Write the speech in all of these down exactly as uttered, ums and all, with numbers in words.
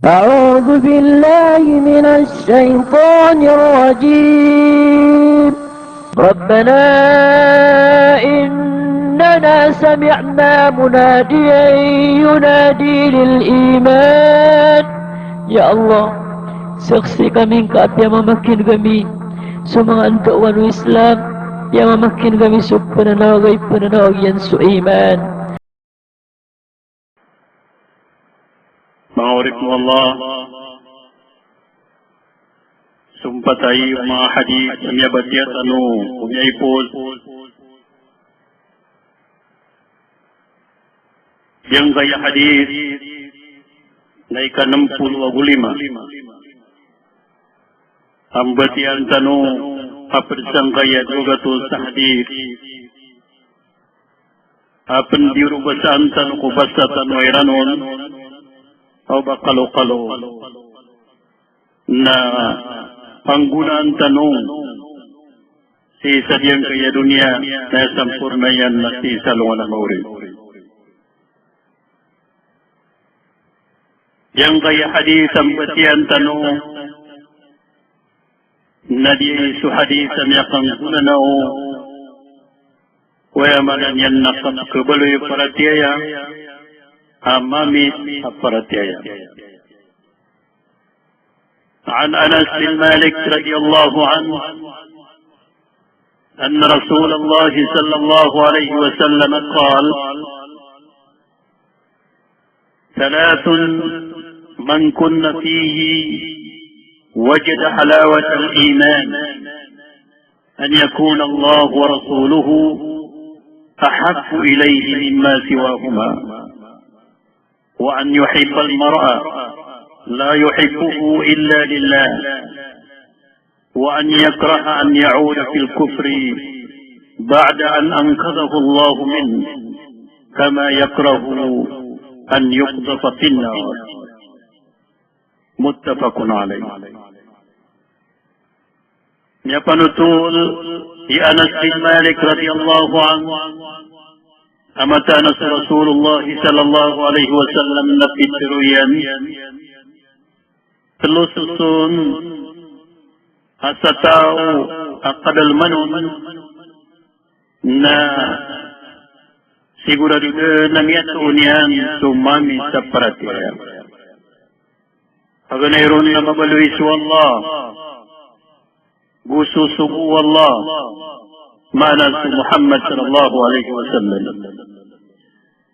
أعوذ بالله من الشيطان الرجيم. ربنا إننا سمعنا مناديا ينادي للإيمان. Ya Allah, saksi kami ngka a piyamamakineg ami so manga antaa o Islam, piyamamakineg ami so pananawag a ipananawag iyan so iman. Manga oripn o Allah, so mpatay o manga hadith a miyabatiya tano o miyaipos. Giyangkaya hadith na ika nem polo ago lima. A mbatiyaan tano a pd sangkaya dowa gatos a hadith a pn di ron basaan tano ko basa tano a Iranon, o ba kalokalo na panggonaan tano sii sa giyangkaya doniya na samporna iyan na sii sa alongan a maori. Giyangkaya hadith a mbatiyaan tano na di so hadith a miyakanggona na o, aya maana niyan na kapkhabaloy a paratiyaya a mamit a paratiyaya. عن أنس بن مالك رضي الله عنه أن رسول الله صلى الله عليه وسلم قال: ثلاث من كن فيه وجد حلاوة الإيمان، أن يكون الله ورسوله أحب إليه مما سواهما، وأن يحب المرء لا يحبه إلا لله، وأن يكره أن يعود في الكفر بعد أن أنقذه الله منه، كما يكره أن يقذف في النار. متفق عليه. Miyapanotol i Anas bin Malik radhiyallahu anhu a mataan a so Rasulullah sallallahu alaihi wasallam na pitharo iyan, tlo soson a sa taw a kadalman on na sigurado dn a miyatoon iyan so mamit a paratiyaya. Paganay ron na mabaloy so Allah go so sogo o Allah, maana so Muhammad sallallahu alaihi wasallam,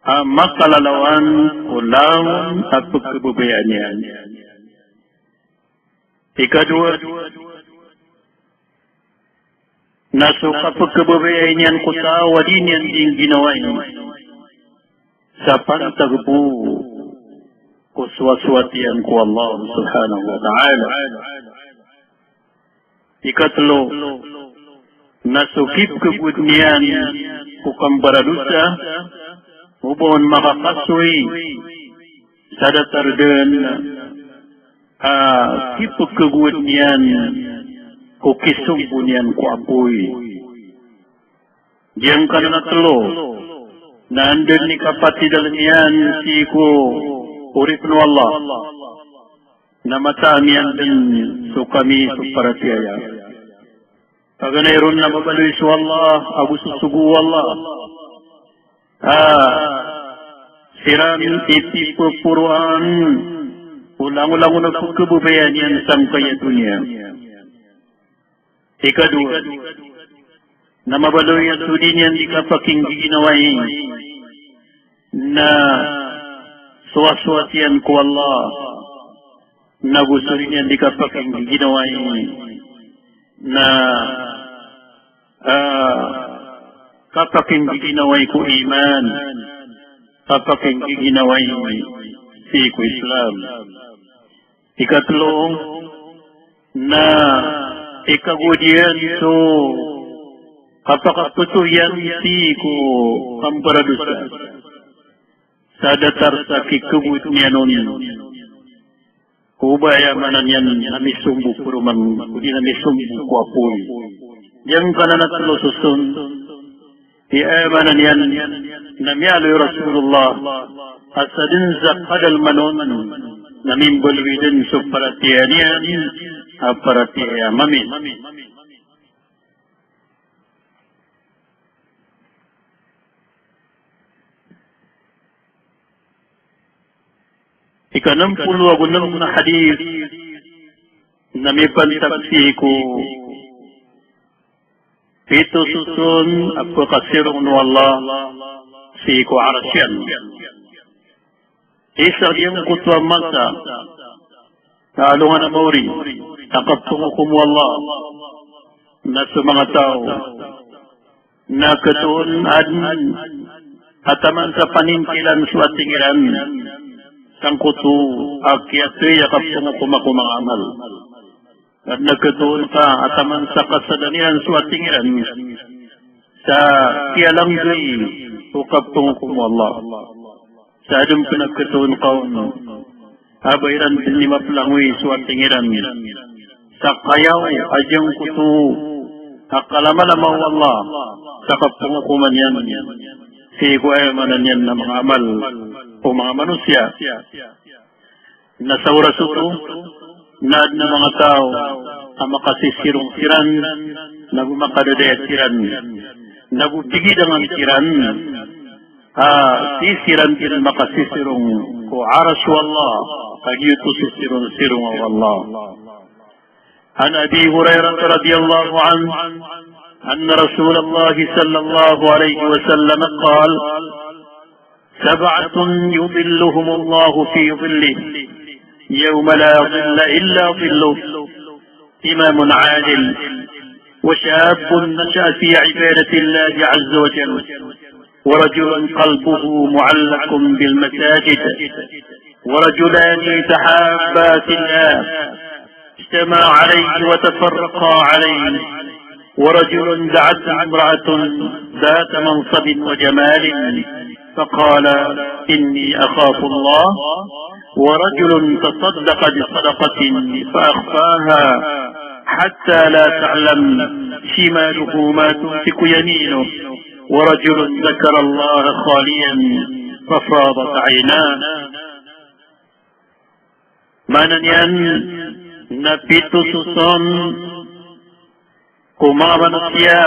a makalalawan ko langon a pkhababayaan iyan. Ikadowa na so kapkhababayaan iyan ko taw a di niyan di ngginawai sa pantag bo ko sowasowat iyan ko Allah subhanahu wa ta'ala. Ikatlo na so kipkhagowad iyan ko kambaradosa, o ba on makakasoy sa datar dn a kipkhagowad iyan ko kisombo niyan ko apoy. Giyangkanan a tlo na anda dn i kapatidalm iyan sii ko oripn o Allah na mataan iyan dn so kami so paratiyaya. Paganay ron na mabaloy so Allah ago so sogo o Allah a siran i piporoan o langolangon a pkhababayaan iyan sangkaya doniya. Ikadowa na mabaloy a so di niyan di kapakinggiginawai na sowasowat iyan ko Allah, na go so di niyan di kapakinggiginawai na, ah, kapakinggiginawai ko iman, kapakinggiginawai sii ko Islam. Ikatlo na ikagowad iyan so kapakapto iyan sii ko kambaradosa sa datar sa kikagowad iyan on. O ba aya maana niyan na misombo ko roman, odi na misombo ko apoy. Giyangkanan a tlo soson i aya maana niyan na miyaaloy o Rasulullah a sadn sa kadalman on na mimbaloy dn so paratiyaya niyan a paratiyaya a mamin. Ika-nm polo ago nm a hadith na mipantag sii ko pito soson a pkasirong o Allah sii ko Arsh iyan. Isa giyangkoto a masa a alongan a maori a kapngokom o Allah na so manga taw na khatoon a adn a taman sa panintilan so ating iran sangkoto a kiyathay a kapngokoma ko manga amal. Na khatoon ka a taman sa kasadan iran so ating iran sa kiyalanggay o kapngokom o Allah. Sa adn pn a khatoon ka on a ba iran dn di maplangoy so ating iran sa kayaw a giyangkoto a kalamalama o Allah sa kapngokoman iyan sii ko, aya maana niyan na manga amal o manga manosiya. Na sa oras oto na adn a manga taw a makasisirong siran, nago makadadaya siran, nago pigidangan siran, a sii siran dn makasisirong ko Arsh o Allah a giyoto so sirong-sirong o Allah. An Abi Hurairah radhiyallahu anhu anna Rasulullah sallallahu alaihi wasallam qal: سبعة يظلهم الله في ظله يوم لا ظل إلا ظله، إمام عادل، وشاب نشأ في عبادة الله عز وجل، ورجل قلبه معلق بالمساجد، ورجلان تحابا في الله، اجتمعا عليه وتفرقا عليه، ورجل دعته امرأة ذات منصب وجمال فقال: إني أخاف الله، ورجل تصدق بصدقة فأخفاها حتى لا تعلم شماله ما تنفق يمينه، ورجل ذكر الله خاليا ففاضت عيناه. Maana niyan na pito soson ko manga manosiya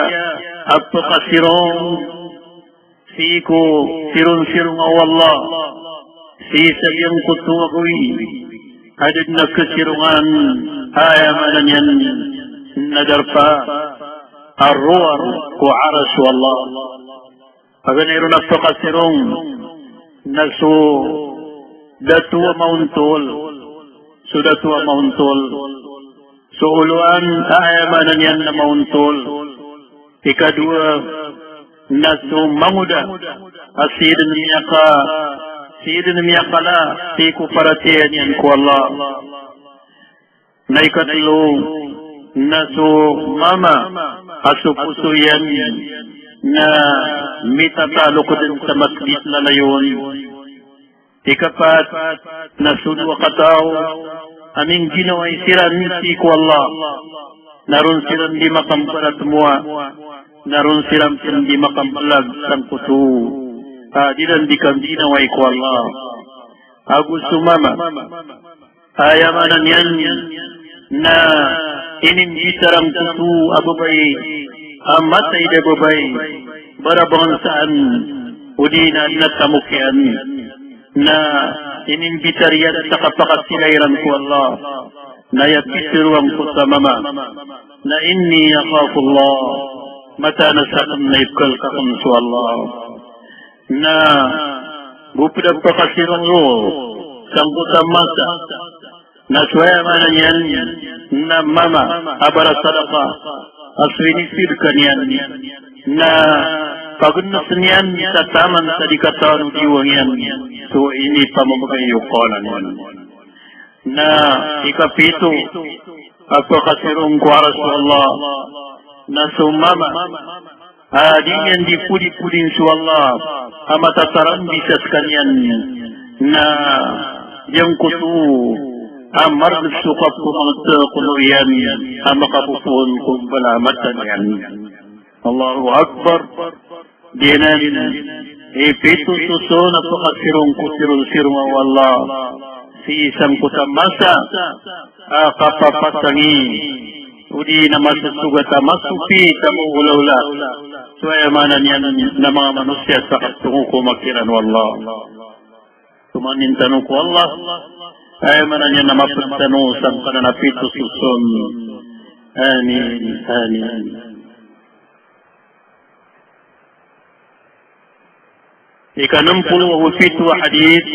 a pkasirong sii ko sirong-sirong o Allah, sii sa giyangkoto a gawii a da dn a kasirongan, aya maana niyan na darpa a rowar ko Arsh o Allah. Paganay ron a pkasirong na so dato a maontol, so dato a maontol. So olowan a aya maana niyan na maontol. Ikadowa na so mangoda a sii dn miyaka, sii dn miyakala sii ko paratiyaya niyan ko Allah. Na ikatlo na so mama a so poso iyan na mitatalok dn sa masgit lalayon. Ikapat na so dowa kataw a mingginawai siran sii ko Allah, na ron siran di makambaratmowa, na ron siran pn di makambalag sangkoto a di ran di kangginawai ko Allah. Ago so mama, aya maana niyan na inimbitar angkoto a babay a mataid a babay, barabangan saan, odi na adn a tamok iyan, na inimbitar iyan sa kapakasilay iran ko Allah, na aya pitharo angkoto a mama na, "Inni akhafullah," mataan a sakn na ipkhalk akn so Allah. Na go pd a pakasirong roo sangkoto a masa na so aya maana niyan na mama a barasadaka a so inisidka niyan na pagns iyan sa taman sa di katawan o diwang iyan so inipamamagay o kawalan iyan. Na ikapito a pakasirong ko Arsh o Allah na so mama a di niyan di podipodin so Allah a matatarambisa skaniyan, na giyangkoto a margn so kapamangtkono iyan a makapopoon ko mbala a mata niyan. Allahu Akbar. Giyanan i pito soson a pakasirong ko sirong-sirong o Allah sii sangkoto a masa a kapapasangi, odi na masosogat a masopit a maolaola so, aya maana niyan na manga manosiya sa katongokom a kiran o Allah. Tomanin tano ko Allah, aya maana niyan na mapd tano sangkanan a pito soson. Amin, amin. Ika-enam polo ago pito a hadith,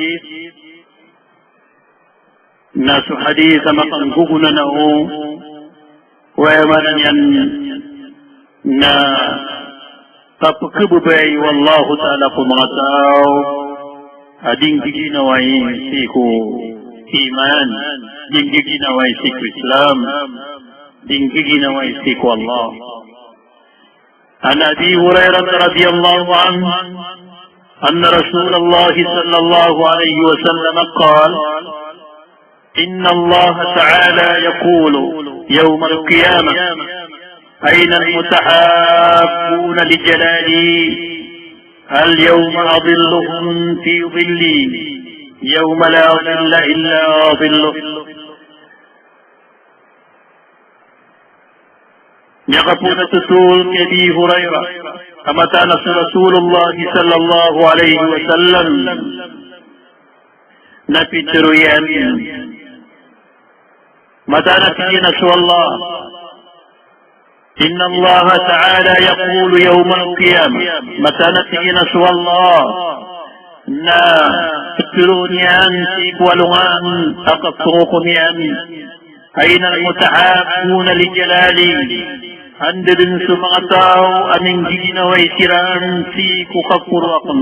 na so hadith a makanggogonanao, aya maana niyan na kapkhababayai o Allahu Ta'ala ko manga taw a di nggiginawai sii ko iman, di nggiginawai sii ko Islam, di nggiginawai sii ko Allah. عن أبي هريرة رضي الله عنه أن رسول الله صلى الله عليه وسلم قال: إن الله تعالى يقول يوم القيامة: أين المتحابون لجلالي؟ اليوم أظلهم في ظلي يوم لا ظل إلا ظله. Miyakapoon a thotol ki Abi Hurairah a mataan a so Rasulullah sallallahu alaihi wasallam na pitharo iyan, mataan a tig iyan a so Allah, إن الله تعالى يقول يوم القيامة. Mataan a tig iyan a so Allah na ptharoon iyan sii ko alongan a katongokom iyan: أين المتحابون لجلالي؟ Anda dn so manga taw a minggiginawai siran sii ko kaporo akn?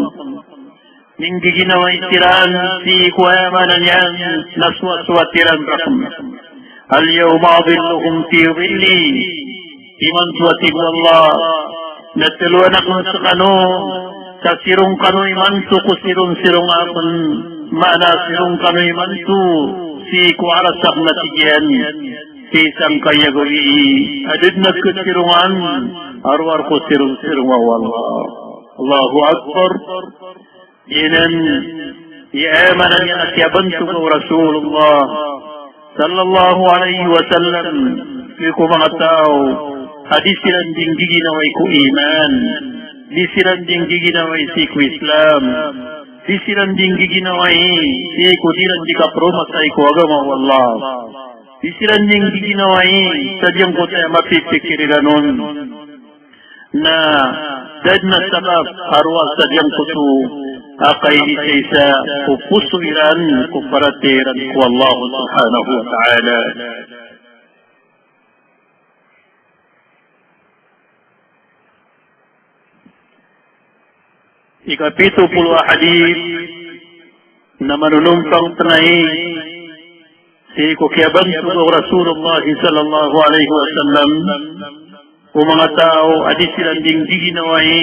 Minggiginawai siran sii ko, aya maana niyan na soasoat iran rakn. اليوم أظلهم في ظلي. Imanto, a tig o Allah, na talowan akn skano sa sirong kano imanto ko sirong-sirong akn. Maana sirong kano imanto sii ko aras akn, a tig iyan, sii sangkai a gawii a da dn a kasirongan a rowar ko sirong-sirong o Allah. Allahu Akbar. Giyanan i, aya maana niyan, a kiyabantoga o Rasulullah sallallahu alaihi wasallam sii ko manga taw a di siran dii nggiginawai ko iman, di siran dii nggiginawai sii ko Islam, di siran dii nggiginawai sii ko di iran dii kapromasai ko agama o Allah, di siran dii nggiginawai sa giyangkoto a mapipikir iran on. Na da dn a sabap a rowar sa giyangkoto a kainisaisa ko poso iran, ko paratiyaya iran ko Allah subhanahu wa ta'ala. Ikapito polo a hadith na manonompang tnay sii ko kiyabantoga o Rasulullah sallallahu alaihi wasallam o manga taw a di siran dii nggiginawai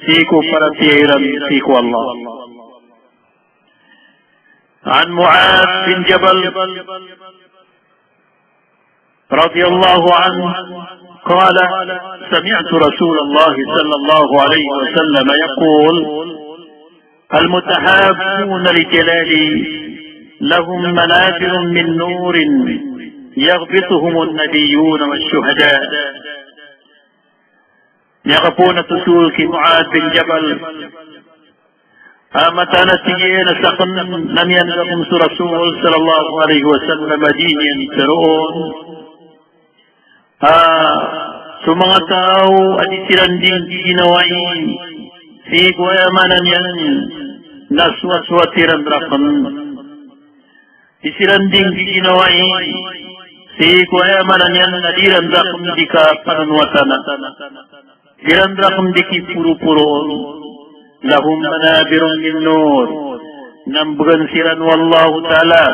sii ko paratiyaya iran sii ko Allah. عن معاذ بن جبل رضي الله عنه قال: سمعت رسول الله صلى الله عليه وسلم يقول: المتحابون لجلالي لهم منابر من نور يغبطهم النبيون والشهداء. Miyakapoon a thotol ki Muadh bin Jabal a mataan a tig iyan a sakn na miyaneg akn so Rasul sallallahu alaihi wasallam a dii niyan tharoon a so manga taw a di siran dii nggiginawai sii ko, aya maana niyan na soasoat iran rakn. Di siran dii nggiginawai sii ko, aya maana niyan na di iran rakn dii kapanonoatan, di iran rakn dii kiporoporoon. لهم منابر من نور. Na mbgan siran o Allahu Ta'ala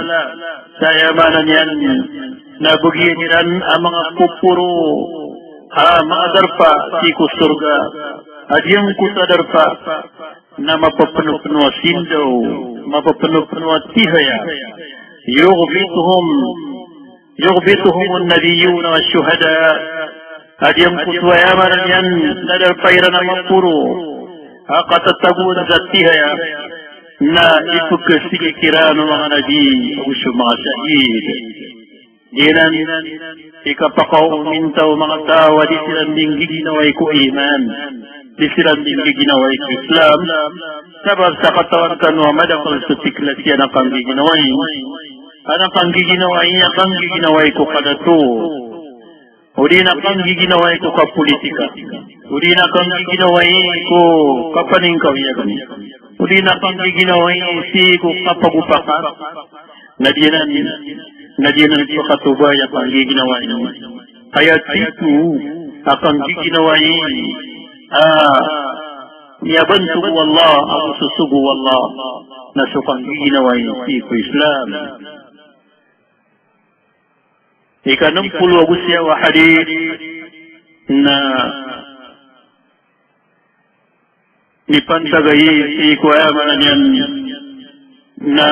sa, aya maana niyan na bagian iran a manga poporo a manga darpa sii ko sorga, a giyangkoto a darpa na mapapnopno a sindaw, mapapnopno a tihaya. يغبطهم، يغبطهم النبيون والشهداء. A giyangkoto, aya maana niyan na darpa iran a maporo a katatagoan sa tihaya. na ipkasigi kiran o manga nabi ago so manga shahid. Giyanan i kapakaominta o manga taw a di siran di nggiginawai ko iman, di siran di nggiginawai ko Islam. Sabap sa katawan tano a madakl so tiklas iyan a kanggiginawai, a kanggiginawai a kanggiginawai ko kadato, odi na kanggiginawai ko kapolitika, odi na kanggiginawai ko kapaningkawiyagan, odi na kanggiginawai sii ko kapagopakan. Na giyanan, na giyanan so katobay a kanggiginawai. Aya tito a kanggiginawai a miyabantog o Allah, a sosogo o Allah, na so kanggiginawai sii ko Islam. Ika-enm polo ago siyaw a hadith na mipantag aya sii ko, aya maana niyan na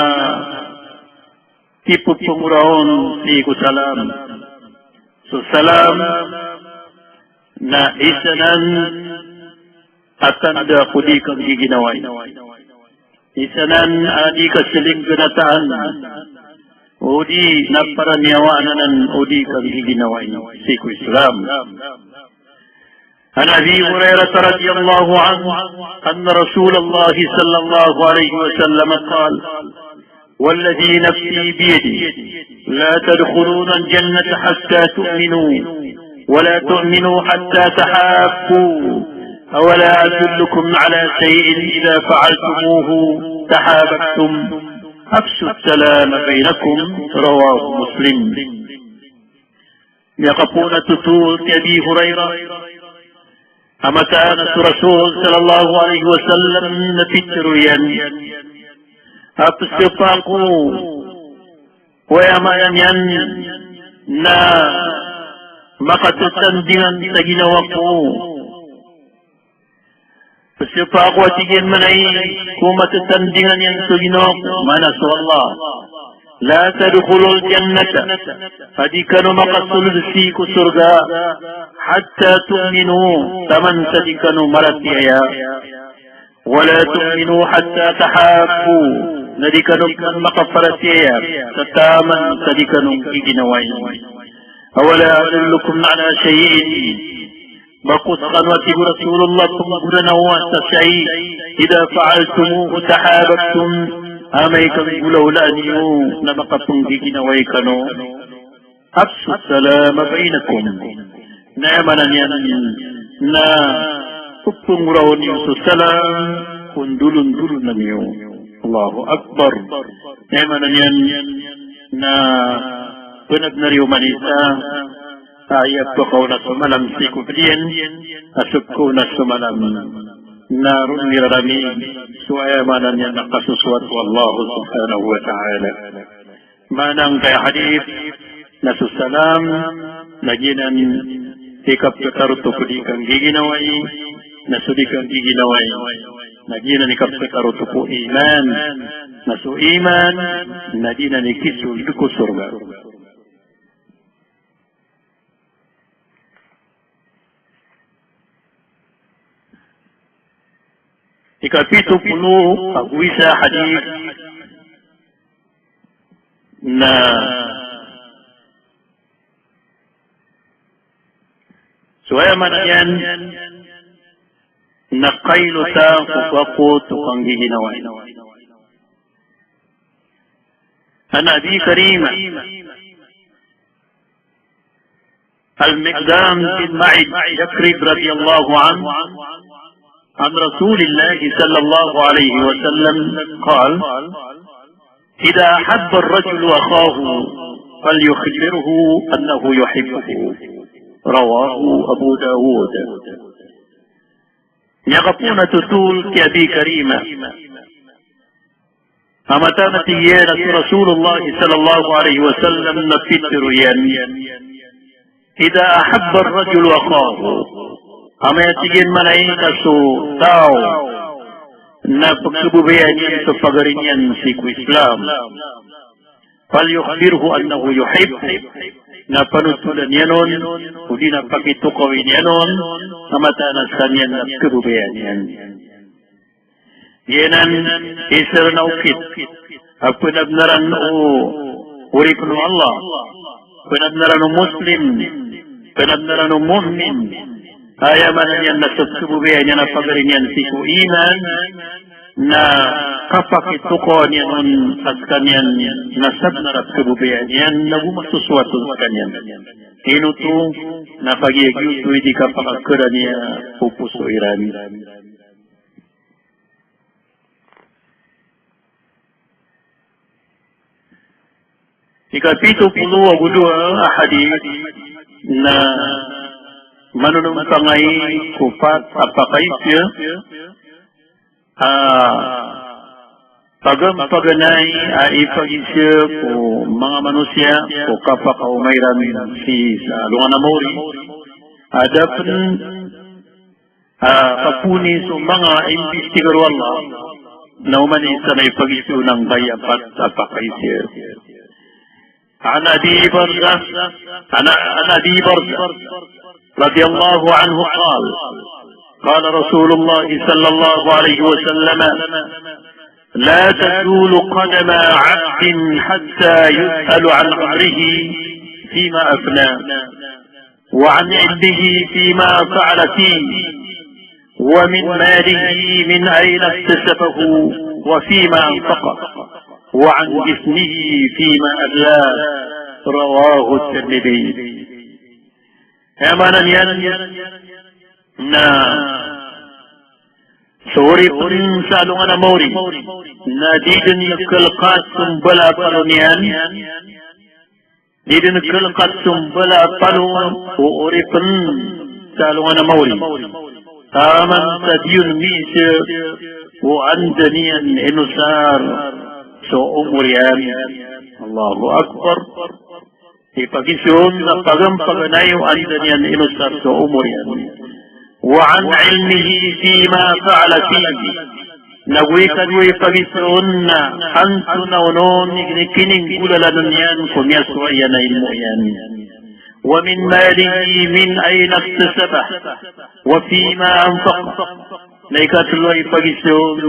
kipepengora on sii ko salam. So salam na isa nan a tanda ko di kanggiginawai. Isa nan a di kaseling ganataan, odi na paraniyawa anan o di kanggiginawai sii ko Islam. عن أبي هريرة رضي الله عنه أن رسول الله صلى الله عليه وسلم قال: والذي نفسي بيده لا تدخلون الجنة حتى تؤمنوا ولا تؤمنوا حتى تحابوا، أولا أدلكم على شيء إذا فعلتموه تحاببتم، أفشوا السلام بينكم، رواه مسلم. Miyakapoon a thotol ki Abi Hurairah a mataan a so Rasul sallallahu alaihi wasallam na pitharo iyan a pzapa ako, aya maana niyan na makatatandingan sa ginawa ko. Pzapa ako a tig iyan manay ko matatandingan iyan so ginawa ko, maana so Allah. La tadkhulul jannata, a di kano makasold sii ko sorga, hatta tu'minu, taman sa di kano maratiyaya. Wala tu'minu hatta tahabbu, na di kano pn makaparatiyaya sa taman sa di kano nggiginawai. Awala adullukum ala shay'in, ba ko skano, a tig o Rasulullah, pnggoranan o sa shay', idha fa'altumuhu tahabbtum, amay ka nggolawlaan iyo na makapnggiginawai kano. Afshu salama bainakum. Na aya maana niyan na pphangorao niyo so salam ko ndolondolona niyo. Allahu Akbar. Na aya maana niyan na pnabnar iyo man isa a aya pkaona so malam sii ko pd iyan, a so pkaona so malam na ron mirarami so aya maana niyan na kasosoat o Allah subhanahu wa ta'ala. Maana angkaya hadith na so salam na giyanan i kaptharoto ko di kanggiginawai, na so di kanggiginawai na giyanan i kaptharoto ko iman, na so iman na giyanan i kisold ko sorga. Ikapito polo ago isa a hadith na so aya maana niyan na kailota ko bakot o kanggiginawai. An Abi Karima Al-Miqdam bin Ma'di Yakrib radiyallahu anhu, an Rasulillahi sallallahu alaihi wasallam qal: Idha ahabba ar-rajulu akhahu falyukhbirhu annahu yuhibbuhu. Rawahu Abu Dawud. Miyakapoon a thotol ki Abi Karima a mataan a tig iyan a so Rasulullah sallallahu alaihi wasallam na pitharo iyan: Idha ahabba ar-rajulu akhahu. Amay a tig iyan manay ka so taw na pkhababayaan iyan so pagari niyan sii ko Islam, falyukhbirhu annahu yuhibbuh. Na panotolan iyan on, odi na pakitokawi niyan on a mataan a skaniyan na pkhababayaan iyan. Giyanan i sar na okit a pnabnaran o oripn o Allah, pnabnaran o Muslim, pnabnaran o Mu'min. Aya maana niyan na so kababaya niyan a pagari niyan sii ko iman, na kapakitokawan iyan on a skaniyan na sabnar a kababaya niyan na gomasosoat on skaniyan. Ino oto? Na kagiya giyoto i di kapakakarani o poso iran. Ikapito polo ago dowa a hadith na manonompang ai ko pat a pakaiza a pagam-, paganay a ipagiza ko manga manosiya ko kapakaoma iran sii sa alongan a maori. A da pn a kaponi so manga imbestigar o Allah, na oman i isa na ipagiza on angkaya pat a pakaiza. An Abi Barzah, an, an Abi Barzah radiyallahu anhu qal, qala Rasulullah sallallahu alaihi wasallam, la tazulu qadama abdin hatta yus'ala an umrihi fima afna. وعن علمه فيما فعل فيه، ومن ماله من أين اكتسبه وفيما أنفقه، وعن جسمه فيما أبلاه. رواه الترمذي. Aya maana niyan na so oripn sa alongan a maori na di dn khalkat so mbala a palo niyan, di dn khalkat so mbala a palo o oripn sa alongan a maori. Taman sa di on miiza o anda niyan inosar so omor iyan. Allahu Akbar. Ipagiza on a pagam-, paganay o anda niyan inosar so omor iyan. Wa an ilmihi fima fa'ala fihi. Nago ikadowa i pagiza on na antonaa onon i kinikinggolalanan iyan ko miyasowa iyan a ilmo iyan. Wa min malihi min ayna iktasabah wa fima anfaqah. Na ikatlo a ipagiza on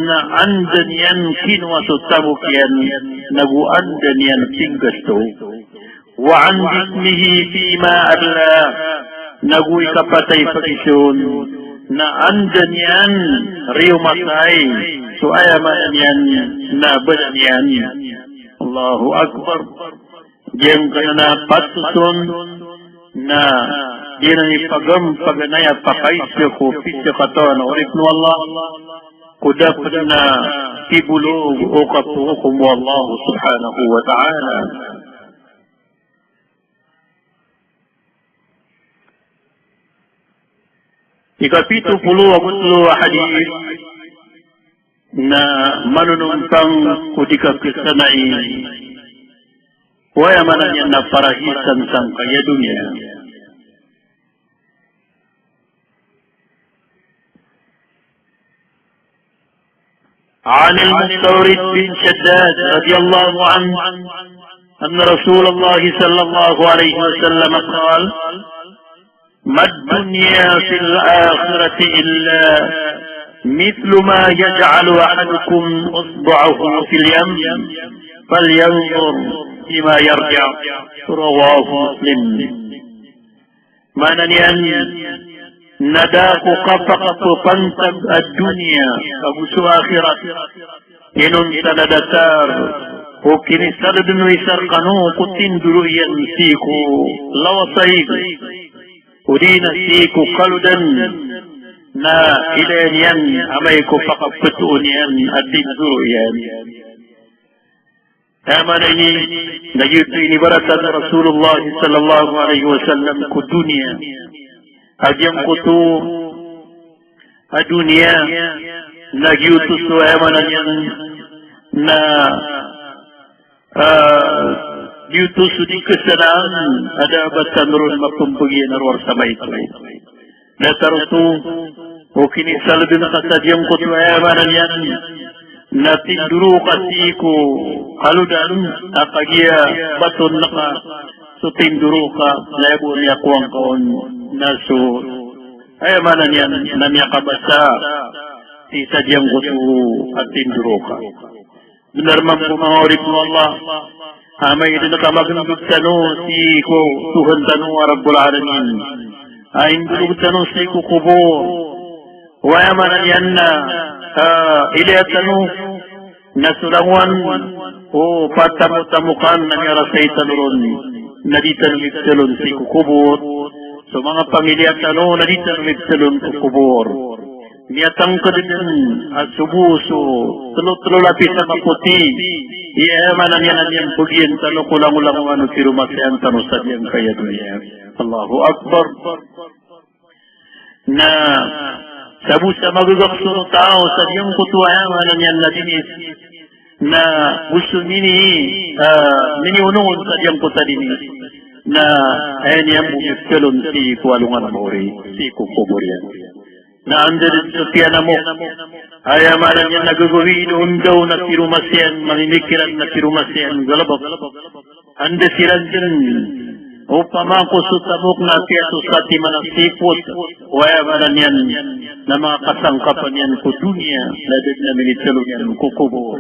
na anda niyan kinowa so tamok iyan, nago anda niyan pinggasto. Wa an jismihi fima ablah. Nago ikapat a ipagiza on na anda niyan riyomatay so aya maana niyan na badan iyan. Allahu Akbar. Giyangkanan a patot on na giyanan i pagam-, paganay a pakaiza ko pizakatawan a oripn o Allah, ko da pn na kibolog o kapokokom o Allah subhanahu wa ta'ala. Ikapito polo ago tlo a hadith na manonompang ko di kakhasanai ko aya maana niyan na parahisan sangkaya doniya. عن المستورد بن شداد رضي الله عنه أن رسول الله صلى الله عليه وسلم قال: ما الدنيا في الآخرة إلا مثل ما يجعل أحدكم إصبعه في اليم فلينظر بما يرجع. رواه مسلم. Maana niyan na da ko kapakapantag a doniya ago so akhirat inonta na datar o kinisalden o isa rkano ko tindoro iyan sii ko lawas a ig, odi na sii ko kalodan, na ilaya niyan amay ko pakapetoon iyan a tindoro iyan. Aya maana ini na giyoto i inibaratan o Rasulullah sallallahu alaihi wasallam ko doniya. A giyangkoto a doniya na giyoto so aya maana niyan na, ah, giyoto so di kasanaan a da a batan ron mapmbegi a rowar sa maito. Datar oto o kinisalden ka sa giyangkoto a aya maana niyan na tindoro ka sii ko kalodan a kagiya baton ka so tindoro ka na aya bo a miyakowa ngka on na so aya maana niyan na miyakabasa sii sa giyangkoto a tindoro ka. Bnar mambo manga oripn o Allah, amay dn ka magndod tano sii ko Tuhan tano a Rabbul Alamin a indorog tano sii ko kobor. Aya maana niyan na, ah, ilaya tano na so langowan o patamotamokan na miyarasay tano ron na di tano mipthalon sii ko kobor. So manga pamilya tano na di tano mipthalon ko kobor. Miyatangkd dn a sobo so tlo-tlo lapis a mapoti. Aya maana niyan na miyambgi tano ko langolangowan o piromasayan tano sa giyangkaya doniya. Allahu Akbar. Na sabo sa magagak so taw sa giyangkoto, aya maana niyan na dinis na go so mini, ah, miniyonon sa giyangkoto a dinis na aya niyan bo mipthalon sii ko alongan a maori, sii ko kobor iyan. Na anda dn so piyanamok, aya maana niyan na gagawii on daw na piromasayan, mamimikiran na piromasayan galbk. Anda siran dn, opama ko so tamok na apiya so satiman a sipot, aya maana niyan na manga kasangkapan iyan ko doniya, na da dn a minithalon iyan ko kobor.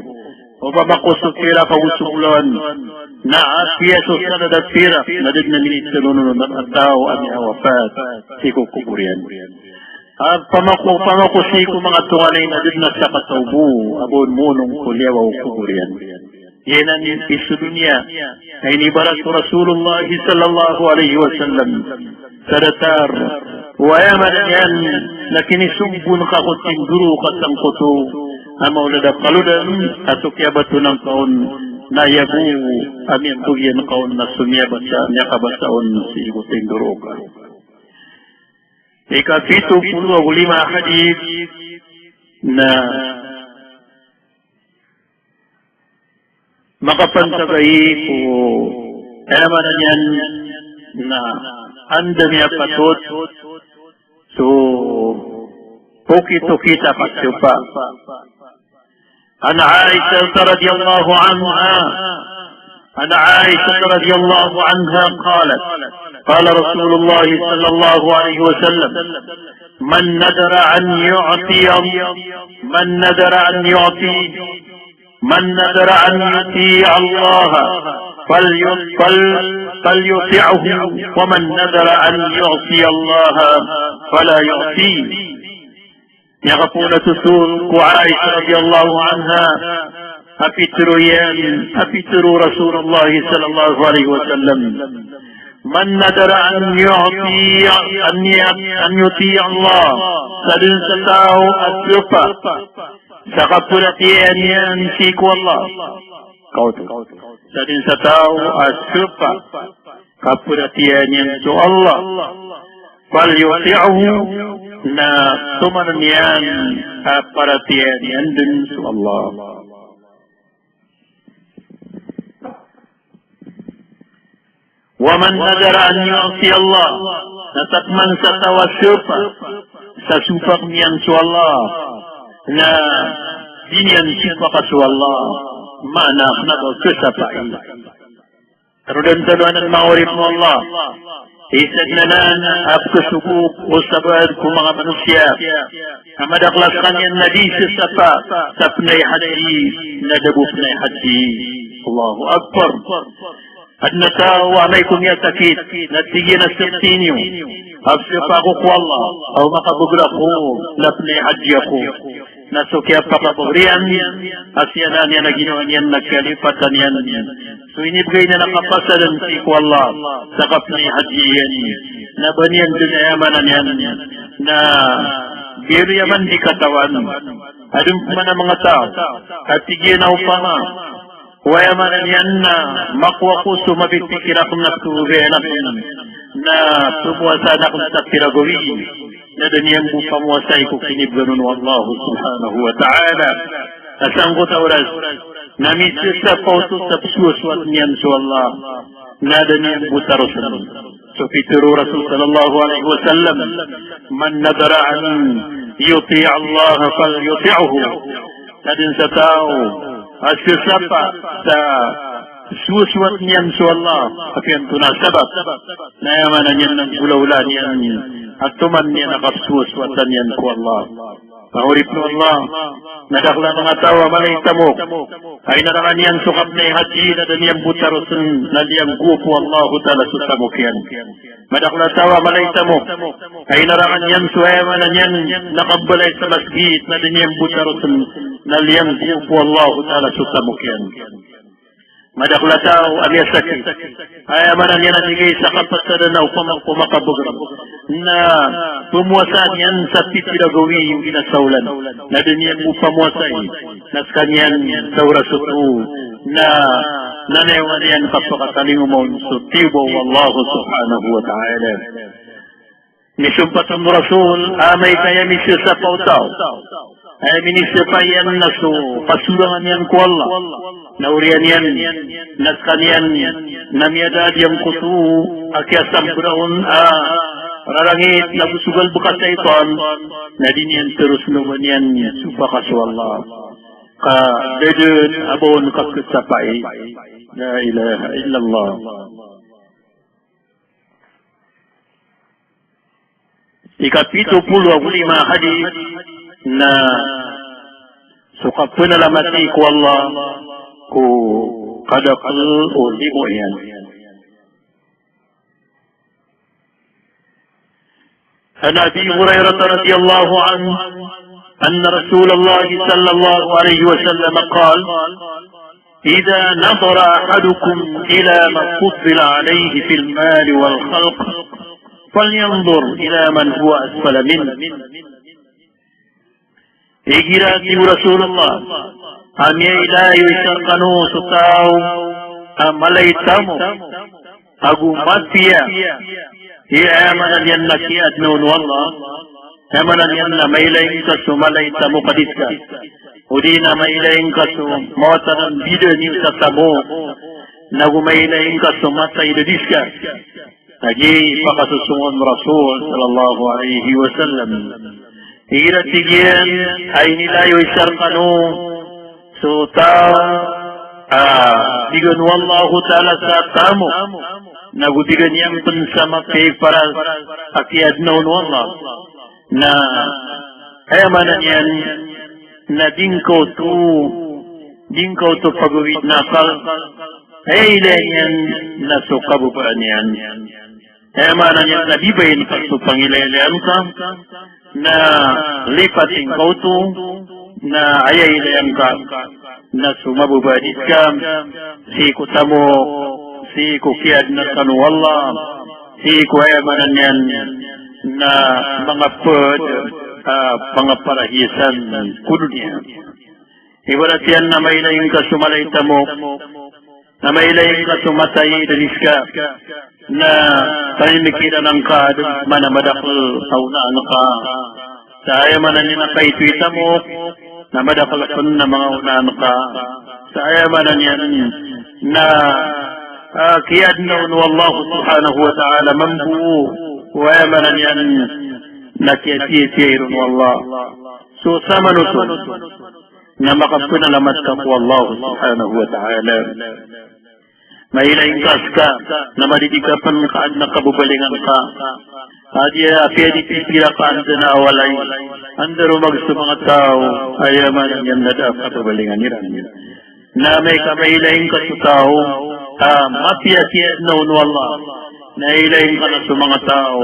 Opama ko so pirak ago so bolawan na apiya so salad a pirak, na da dn a minithalon on a taw a miyawapat sii ko kobor iyan. Opama ko, opama ko sii ko manga tonganay na da dn a sakataw bo a ba on monong ko liyawaw o kobor iyan. Giyanan i so doniya a inibara o Rasulullah sallallahu alaihi wasallam sa datar o, aya maana niyan na kinisombon ka ko tindoro ka sangkoto a maolad a kalodan a so kiyabatonan ka on na aya bo a miyambagian ka on na so miyabasa, miyakabasa on sii ko tindoro ka. Ikapito polo ago lima a hadith na makapantag aya ko, aya maana niyan na anda miyapatot so okit-okit a kasopa. An Aisha radhiyallahu anha, an Aisha radhiyallahu anha qalat, qala Rasulullah sallallahu alaihi wasallam, man nadhara an yu'ti, man nadhara an yu'ti, man nadhara an yuti'a Allah, fal-, fal-, falyuti'hu, wa man nadhara an yu'siya Allah, fala yuti'hu. Miyakapoon a thotol ko Aisha radhiyallahu anha a pitharo iyan, a pitharo o Rasulullah sallallahu alaihi wasallam, man nadhara an yu'ti, an ya-, an yuti'a Allah, sadn sa taw a sopa sa kaparatiyaya niyan sii ko Allah. Kaoto. Sadn sa taw a sopa kaparatiyaya niyan so Allah. Falyuti'hu, na tomanan iyan a paratiyayaan iyan dn so Allah. Wa man nadhara an yu'siya Allah, na taman sa taw a sopa sa sopak iyan so Allah, na di niyan sopaka so Allah, maana kna ba khasapa iyan. Taro dn tano anan manga oripn o Allah. Isa dn anan a pkhasogo o sabaad ko manga manosiya a madakl a skaniyan na di sasapa sa pnay hadji na da bo pnay hadji. Allahu Akbar. Adn a taw a amay ko miyasakit na tig iyan a sktiniyo a psapa ako ko Allah a o makabager ako na pnay hadji ako. Na so kiyapakabagr iyan a siyanan iyan a ginawa niyan na kalipatan iyan so inibgay niyan a kapasadan sii ko Allah sa kapnay hadji iyan. Na ba niyan dn, aya maana niyan na biyaloy a man di katawan. Adn pman a manga taw a tig iyan a opama o, aya maana niyan na makowa ko so mapipikir akn na pkhababayaan akn na pmowasaan akn sa pira gawii, na da niyan bo pamowasai ko kinibgan on o Allah subhanahu wa ta'ala. Na sangkoto a oras na misasapa oto sa psowasowat niyan so Allah, na da niyan bo tarosn. So pitharo o Rasul sallallahu alaihi wasallam, man nadhara an yuti'a Allah falyuti'hu. Sadn sa taw a sasapa sa sowasowat niyan so Allah, apiya antonaa sabap, na aya maana niyan na nggolawlaan iyan a toman iyan a kapsowasowatan iyan ko Allah. Manga oripn o Allah, na dakl a manga taw a mala i tamok a inarangan iyan so kapnay hajji na da niyan bo tarosen na liyanggo o Allahu Ta'ala so tamok iyan. Madakl a taw a mala i tamok a inarangan iyan so, aya maana niyan na kambalay sa masgit na da niyan bo tarosen na liyanggo o Allahu Ta'ala so tamok iyan. Madakl a taw a miyasakit, aya maana niyan na tig iyan sa kapasadan na opama ko makabagr na pmowasaan iyan sa titira gawii o ginasaolan, na da niyan bo pamowasai, na skaniyan sa oras oto na nanayawan iyan kapakatalingoma on so tiyoba o Allah subhanahu wa ta'ala. Misompat o Rasul a amay ka aya misasapa o taw, aya minisapa iyan na so kasorangan iyan ko Allah, na oriyan iyan na skaniyan na miyada a giyangkoto a kiyasambraon a rarangit na gosogal bka shaytan, na di niyan tarosen o ba niyan sopaka so Allah. Ka da dn a ba on kasapai. La ilaha illallah. Ikapito polo ago lima a hadith na so kapnalamati ko Allah ko kadakl o limo iyan. An Abi Hurairah radhiyallahu anhu anna Rasulullah sallallahu alaihi wasallam qal: "Idha nadhara ahadukum ila ma fuddila alayhi fil mali wal khalq, falyanzur ila man huwa asfala minhu." Igira, tig o Rasulullah, a miyailay o isa rkano so taw a mala i tamok ago mapiya i, aya maana niyan na kiyaadna on o Allah, aya maana niyan na mailay ngka so mala i tamok a di ska, odi na mailay ngka so mawatan a mbida niyo sa tamok, nago mailay ngka so mata i da di ska. Lagid i pakasosongowan o Rasul sallallahu alaihi wasallam. Igira, tig iyan, a inilay o isa rkano so taw a bigan o Allahu Ta'ala sa tamok, nago bigan iyan pn sa mapiya i paras a kiyaadna on o Allah, na aya maana niyan na di ngka oto, di ngka oto pagawid na akal, aya ilay niyan na so kababaan iyan. Aya maana niyan na bibayin ka so pangilaylayan ka, na lipatin ka oto, na aya ilayan ka na so mababa a di ska, sii ko tamok, sii ko kiyaadna rkano o Allah, sii ko, aya maana niyan na manga pd a pangaparahiyasan ko doniya. Ibarat iyan na mailay ngka so mala i tamok, na mailay ngka so mata i da di ska, na pamimikiran angka dn, maana madakl a onaan ka sa, aya maana niyan na kaito i tamok, na madakl pn a manga onaan ka sa, aya maana niyan na, ah, kiyaadna on o Allah subhanahu wa ta'ala mambo, o aya maana niyan na kiyatiyatiya iron o Allah. So samanoto na makapnalamat ka ko Allah subhanahu wa ta'ala. Mailay ngka ska na madidi ka pn ka adn a kababalingan ka. Adi a apiya di pipira ka anda na a walay, anda romag so manga taw, aya maana niyan na da a kababalingan iran. Na amay ka mailay ngka so taw a mapiya kiyaadna on o Allah, na ilay ngka na so manga taw,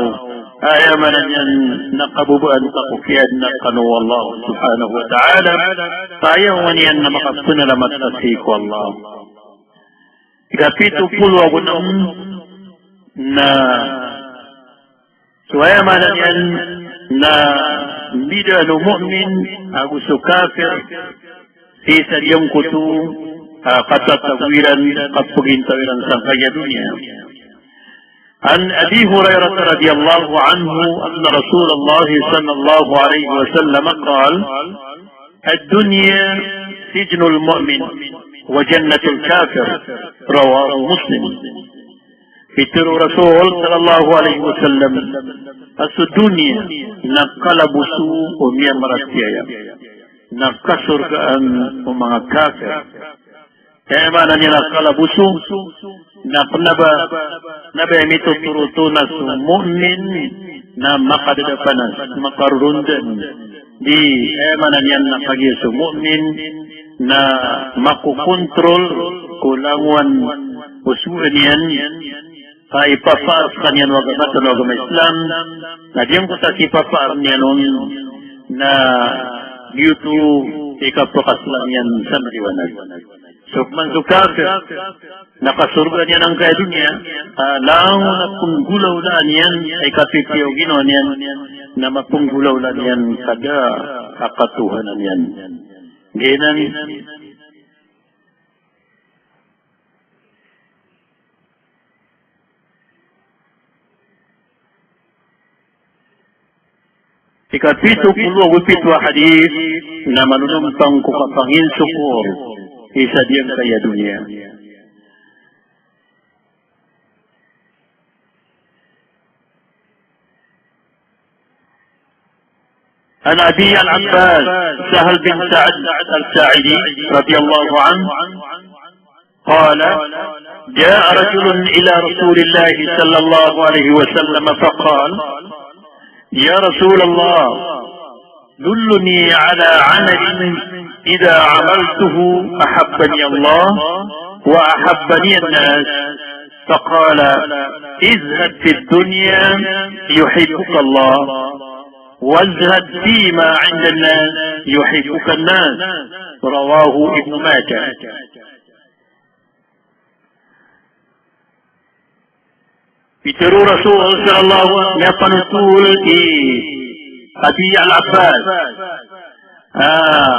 aya maana niyan na kababaan ka ko kiyaadna rkano o Allah subhanahu wa ta'ala, ka aya oway niyan na makapnalamat ka sii ko Allah. Ikapito polo ago nem na so, aya maana niyan na mbidaan o mu'min ago so kafir sii sa giyangkoto a katatago iran, kapagintaw iran sangkaya doniya. An Abi Hurairah radhiyallahu anhu anna Rasulullah sallallahu alaihi wasallam qal: "Ad-dunya sijnul mu'min wa jannatul kafir." Rawahu Muslim. Pitharo o Rasul sallallahu alaihi wasallam a so doniya na kalaboso o miyamaratiyaya, na kasorgaan o manga kafir. Aya maana niyan na kalaboso na kna ba, kna ba a mitotoro oto na so mu'min na makadadapanas, makarorondan, Di, eh, maana niyan na kagiya so mu'min na makokontrol ko langowan o sogoan iyan, ka ipapaar skaniyan o agama tano a agama Islam, na giyangkoto a kipapaar niyan on na giyoto i kapakaslang iyan sa maliwanag. So pman so kafir, na kasorgaan iyan angkaya doniya, a langon a penggolawlaan iyan, ay kapipiya o ginawa niyan, na mapenggolawlaan iyan sa da a katohanan iyan. Giyanan. Ikapito polo ago pito a hadith na manonompang ko kapanginsokor i sa giyangkaya doniya. An Abi Al-Abbas Sahl bin Sa'd As-Sa'idi radiyallahu anhu, qala, ja'a rajulun ila Rasulillahi sallallahu alaihi wasallam faqal, ya Rasulallah, dulluni ala amalin idha amiltuhu ahabbani Allah wa ahabbani an-nas. Faqala, izhad fid dunya yuhibbuka Allah, wazhad fima inda an-nas yuhibbuka an-nas. Rawahu Ibnu Majah. Pitharo o Rasul sallallahu alaihi wasallam, miyapanothol i Abi Al-Abbas. Ah,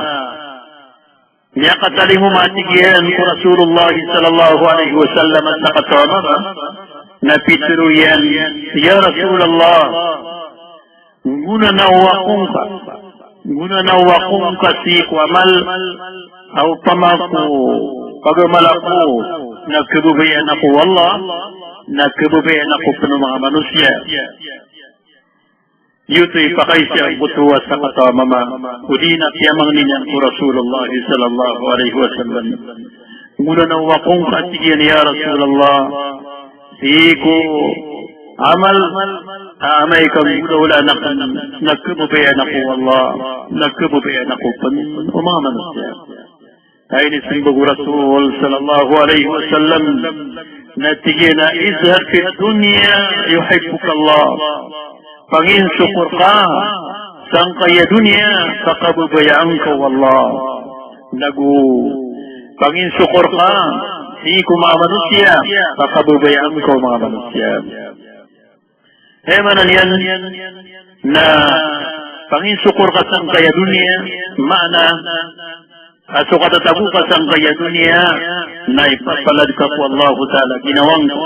miyakatalingoma, tig iyan, ko Rasulullah sallallahu alaihi wasallam a sakataw a mama, na pitharo iyan, ya Rasulullah, ngonanaw ako ngka, ngonanaw ako ngka sii ko amal a opama ko pagamal ako na khababayaan ako o Allah, na khababayaan ako pn o manga manosiya. Giyoto i pakaiza angkoto a sakataw a mama, odi na kiyamangni niyan ko Rasulullah sallallahu alaihi wasallam. Ngonanaw ako ngka, tig iyan, ya Rasulullah, sii ko amal a amay ka nggolawlaan akn na khababayaan ako o Allah, na khababayaan ako pn o manga manosiya. Aya inismbag o Rasul sallallahu alaihi wasallam na tig iyan a, izhad fid dunya yuhibbuka Allah. Panginsokor ka sangkaya doniya ka kababayaan ka o Allah. Nago panginsokor ka sii ko manga manosiya ka kababayaan ka o manga manosiya. Aya maana niyan na panginsokor ka sangkaya doniya, maana a so katatago ka sangkaya doniya na ipapalad ka ko Allahu Ta'ala ginawa ngka.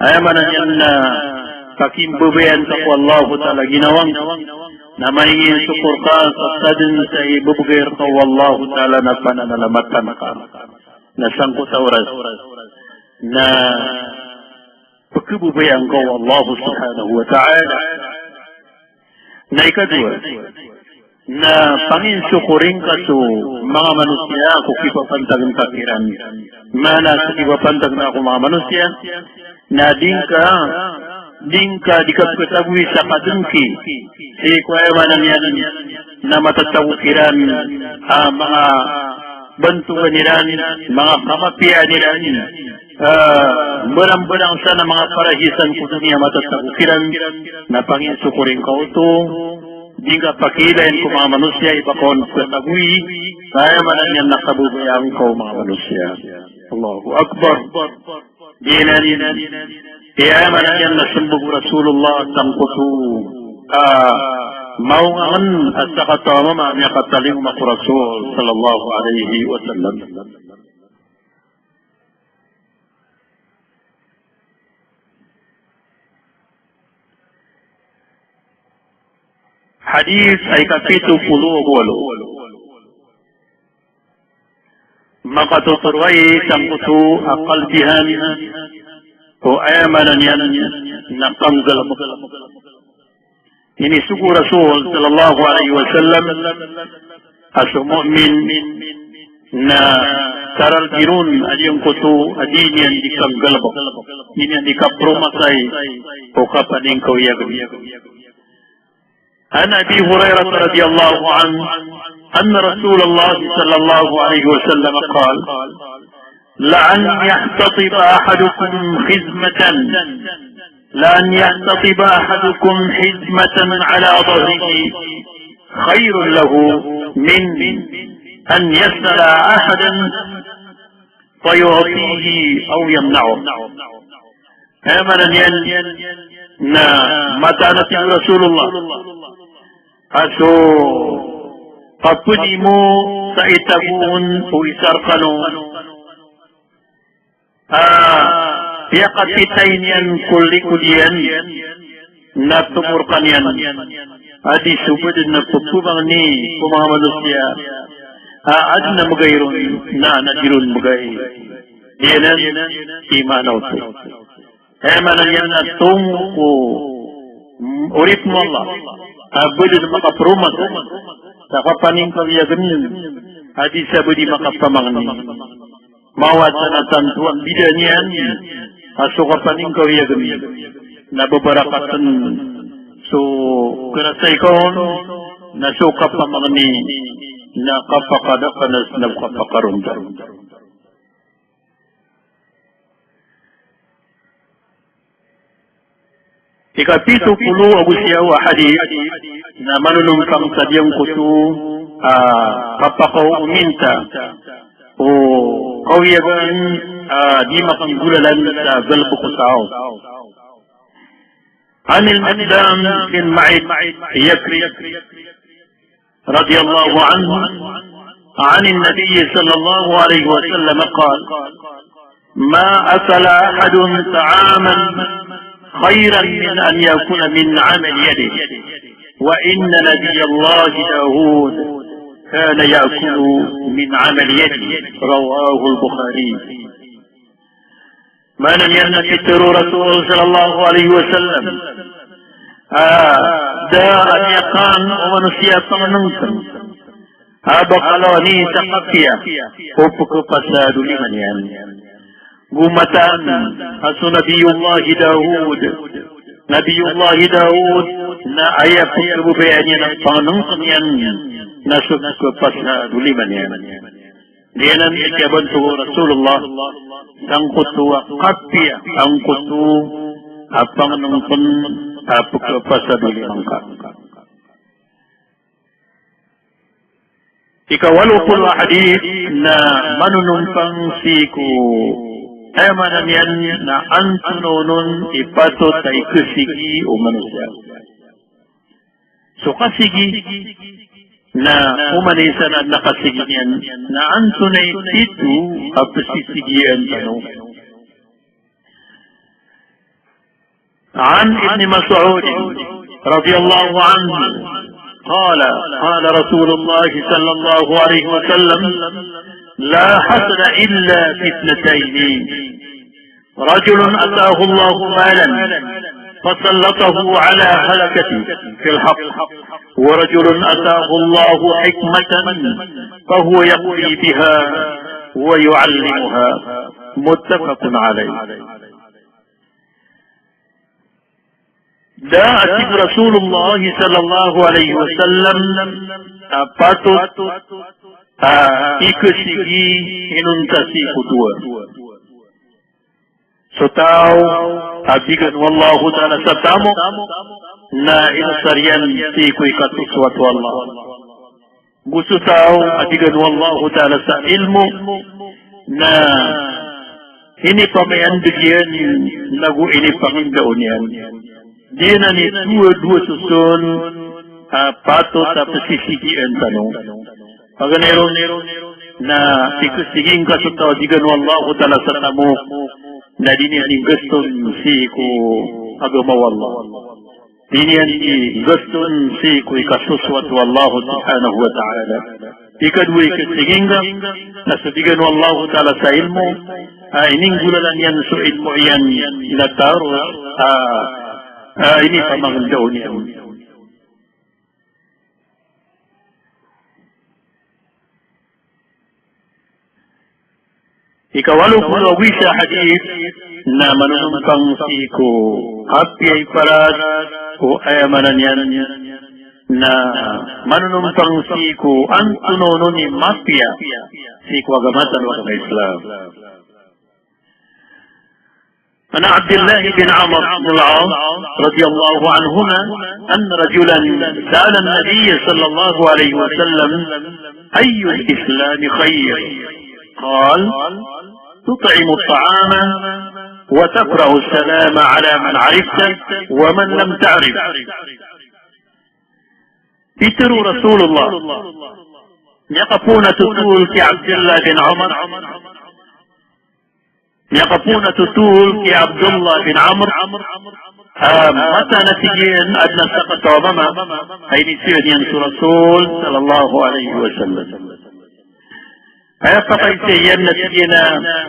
Aya maana niyan na pakimbabayaan ka ko Allahu Ta'ala ginawa ngka, na manginginsokor ka sa sadn sa ibebegay rka o Allahu Ta'ala na pananalamatan ka na sangkoto a oras na pkhababayaan ka o Allah subhanahu wa ta'ala. Na ikadowa, na panginsokorin ka so manga manosiya ko kipapantagn ka kiran. Maana so kipapantagn ka ko manga manosiya, na di ngka, di ngka, di ka pkhatagoi sa kadngki sii ko, aya maana niyan na matatago kiran a manga bantogan iran, manga kamapiyaan iran, ah, mbarambarang san a manga parahisan ko doniya matatago kiran, na panginsokorin ka oto, di ngka pakiilain ko manga manosiya i ba ka on pkhatagoi, aya maana niyan na kababayaan ka o manga manosiya. Allahu Akbar. Giyanan i, aya maana niyan na smbag o Rasulullah sangkoto a mawngangen a sakataw a mama a miyakatalingoma ko Rasul sallallahu alaihi wasallam. Hadith a ikapito polo ago walo. Makatotoro aya sangkoto a kalbihan o, aya maana niyan na kanggalbk. Inisogo o Rasul sallallahu alaihi wasallam a so mu'min na saralbi ron a giyangkoto a di niyan di kanggalbk, di niyan di kapromasay o kapaningkawiyagan. عن أبي هريرة رضي الله عنه أن رسول الله صلى الله عليه وسلم قال: لأن يحتطب أحدكم حزمة، لأن يحتطب أحدكم حزمة على ظهره خير له من أن يسأل أحدا فيعطيه أو يمنعه. Aya maana niyan na mataan a tig o Rasulullah a so kapdi mo sa itago on o isa rkano a piyakatitay niyan ko likod iyan na tomo rkaniyan a di so badn a pphmangni ko manga manosiya a adn a mbgay ron na, na di ron mbgay. Giyanan i maana oto. Aya maana niyan na tomo ko, mm, oripn o Allah a badn makaproma sa kapaningkawiyagn a di sa badi makapamangni. Mawatan a tanto a mbida niyan a so kapaningkawiyagn na babarakatn so karasaikaon, na so kapamangni na kapakadakanas na kapakaronda. Ikapito polo ago siyaw a hadith na manonompang sa giyangkoto a kapakaominta o kawiyagan a di makanggolalan sa galbk o taw. عن المقدام بن معد يكرب رضي الله عنه عن النبي صلى الله عليه وسلم قال: ما أكل أحد طعاما خيرا من أن يأكل من عمل يده، وإن نبي الله داود كان يأكل من عمل يده. رواه البخاري. Maana niyan na pitharo o Rasul sallallahu alaihi wasallam a da a miyakan o manosiya a pangnngkn a ba kalawan i sa kapiya o pkhapasad o lima niyan. Go mataan a so Nabiyullah Daud, Nabiyullah Daud na aya pkhababayaan iyan a pangnngkn iyan na so pkhapasad o lima niyan. Giyanan i kiyabantoga o Rasulullah sangkoto a kapiya, sangkoto a pangnngkn a pkhapasad o lima ngka. Ikawalo polo a hadith na manonompang sii ko, aya maana niyan na antonaa onon i patot a ikasigi o manosiya. So kasigi na oman i isa na kasigi niyan na antonaa i tito a psisigian tano. عن ابن مسعود رضي الله عنه قال: قال رسول الله صلى الله عليه وسلم: لا حسد إلا في اثنتين، رجل آتاه الله مالا فسلطه على هلكته في الحق، ورجل آتاه الله حكمة فهو يقضي بها ويعلمها. متفق عليه. Da a tig o Rasulullah sallallahu alaihi wasallam a patot a ikasigi inonta sii ko dowa. So taw a bigan o Allahu Ta'ala sa tamok na inasar iyan sii ko ikatosoat o Allah. Go so taw a bigan o Allahu Ta'ala sa ilmo na inipamayandg iyan nago inipangindaon iyan. Giyanan i dowa, dowa soson a patot a psisigian tano. Paganay ron na ikasigi ngka so taw a bigan o Allahu Ta'ala sa tamok na di niyan inggaston sii ko agama o Allah. Di niyan inggaston sii ko ikasosoat o Allah subhanahu wa ta'ala. Ikadowa i kasigi ngka na so bigan o Allah ta'ala sa ilmo a ininggolalan iyan so ilmo iyan na taros a, a inipamangndaon iyan. Ikawalo polo ago isa a hadith na manonompang sii ko kapiya i paras ko aya maana niyan na manonompang sii ko antonaa on i mapiya sii ko agama tano a agama Islam. عن عبد الله بن عمرو بن العاص رضي الله عنهما أن رجلا سأل النبي صلى الله عليه وسلم: أي الإسلام خير؟ قال: تطعم الطعام وتقرأ السلام على من عرفت ومن لم تعرف. Pitharo o Rasulullah, miyakapoon a totol ki Abdullah bin Umar, miyakapoon a totol ki Abdullah bin Amr, a mataan a tig iyan a adn a sakataw a mama a iniiza niyan so Rasul sallallahu alaihi wasallam. Aya pakaiza iyan na tig iyan a,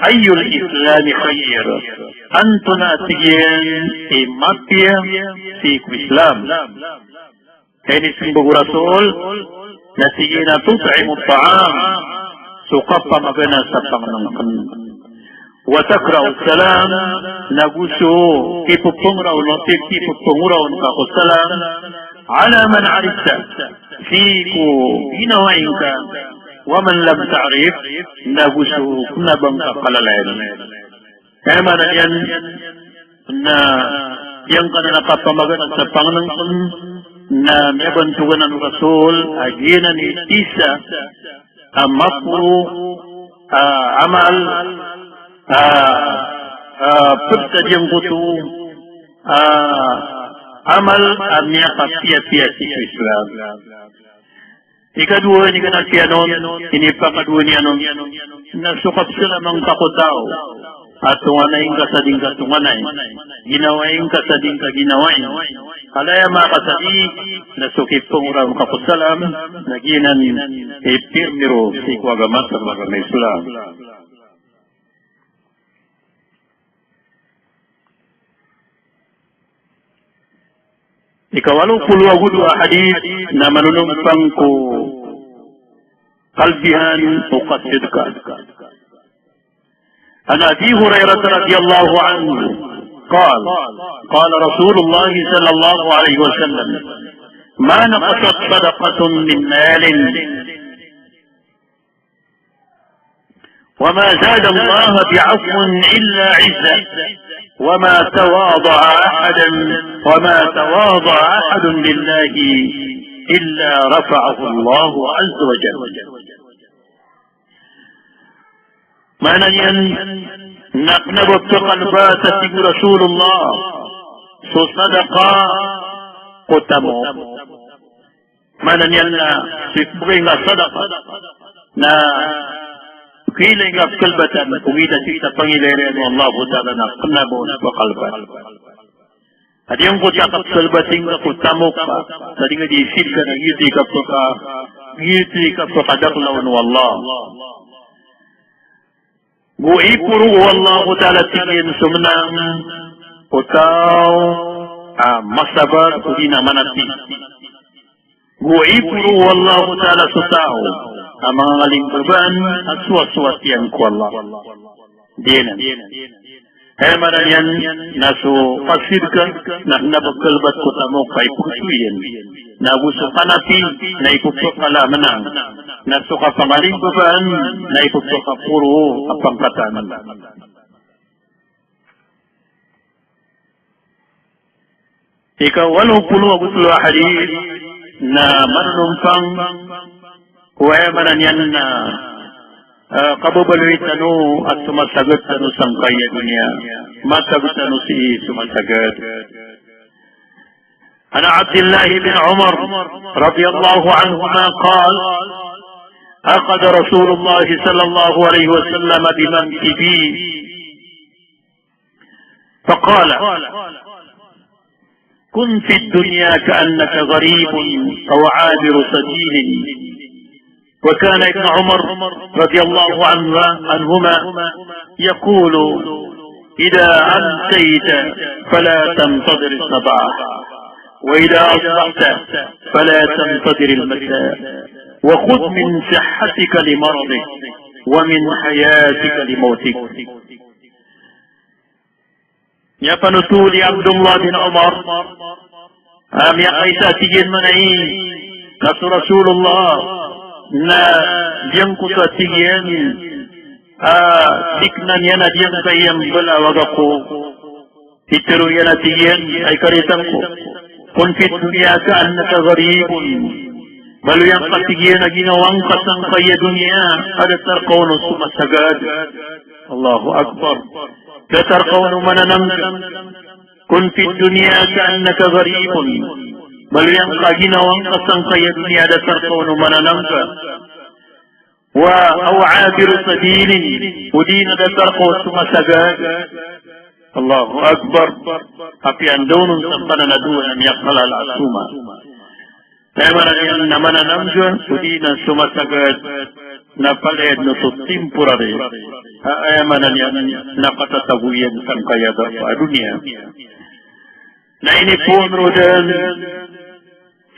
"Ayyul Islami khair?" Antonaa, tig iyan, i mapiya sii ko Islam? Aya inismbag o Rasul na tig iyan a, "Tut'imu ta'am," so kapamagana sa pangnngkn. "Wa taqra'u salam," na go so kipphangora on, kipphangora on ka ko salam, "ala man arifta," sii ko ginawa ingka, "wa man lam ta'rif," na go so kna ba ngka kalalayan. Aya maana niyan na giyangkanan a kapamagana sa pangnngkn na miyabantogan o Rasul a giyanan i isa a maporo a amal a, a, pd sa giyangkoto a amal a miyakapiyapiya sii ko Islam. Ikadowa, iniganat iyan on, inipakadowa niyan on, na so kapsalam angka ko taw a tonganay ngka sa di ngka tonganay, ginawa ingka sa di ngka ginawai. Ka aya makasadi na so kipphangora ngka ko salam, na giyanan i pirmiro sii ko agama sa agama Islam. Ikawalo polo ago dowa a hadith na manonompang ko kalbihan o kasidka. An Abi Hurairah radhiyallahu anhu qal, qala Rasulullah sallallahu alaihi wasallam, ma naqasat sadaqatun min malin وما زاد الله بعفو إلا عزة، وما تواضع أحد، وما تواضع أحد لله إلا رفعه الله عز وجل. Maana niyan na kna ba pkalbat a tig o Rasulullah so sadaqa ko tamok. Maana niyan na so ipmbgay ngka a sadaqa na kailay ngka pkalbatan, ogaid na sii sa pangilay iyan o Allahu Ta'ala na kna ba on pkalbat. A giyangkoto a kapkalbat ingka ko tamok ka sa di ngka di isidka na giyoto i kapka, giyoto i kapkadakl on o Allah. Go iporo o Allahu Ta'ala, tig iyan, so mnang o taw a masabar odi na manapi. Go iporo o Allahu Ta'ala so taw a mangangalimbabaan a sowasowat iyan ko Allah. Giyanan. Aya maana niyan na so kasidka na kna ba pkalbat ko tamok ka ipkhasoy iyan. Na go so kanapi na ipphakala a mnang. Na so kapangalimbabaan na ipphakaporo a pangkatan. Ikawalo polo ago tlo a hadith na manonompang ko aya maana niyan na, ah, kababaloy tano a somasagad tano sangkaya doniya, masagad tano sii somasagad. An Abdillah bin Umar radhiyallahu anhuma qal, aqada Rasulullah sallallahu alaihi wasallam bi mankibi. فقال: كن في الدنيا كأنك غريب أو عابر سبيل. وكان ابن عمر رضي الله عنه، عنهما يقول: إذا أمسيت فلا تنتظر الصباح، وإذا أصبحت فلا تنتظر المساء، وخذ من صحتك لمرضك، ومن حياتك لموتك. Miyapanothol i Abdullah bin Umar A miyakaisa a tig iyan manay, ka so Rasulullah na giyangkoto a tig iyan a sikna niyan a giyangkaya mbala a waga ko. Pitharo iyan a tig iyan a ikaritang ko, "Kun fid dunya ka'annaka gharibun." Baloy angka a tig iyan a ginawa ngka sangkaya doniya a datar ka on o somasagad. Allahu Akbar. Datar ka on o mananangga. "Kun fid dunya ka'annaka gharibun." Baloy angka a ginawa ngka sangkaya doniya a datar ka on o mananangga. Wa aw abiru sabilin, odi na datar ka o somasagad. Allahu Akbar. Apiya anda on sa panadowa na miyakalala a soma. Aya maana niyan na mananangga, odi na somasagad, na palaya dn oto temporary. A, aya maana niyan na katatago iyan sangkaya darpa a doniya. Na inipoon roo dn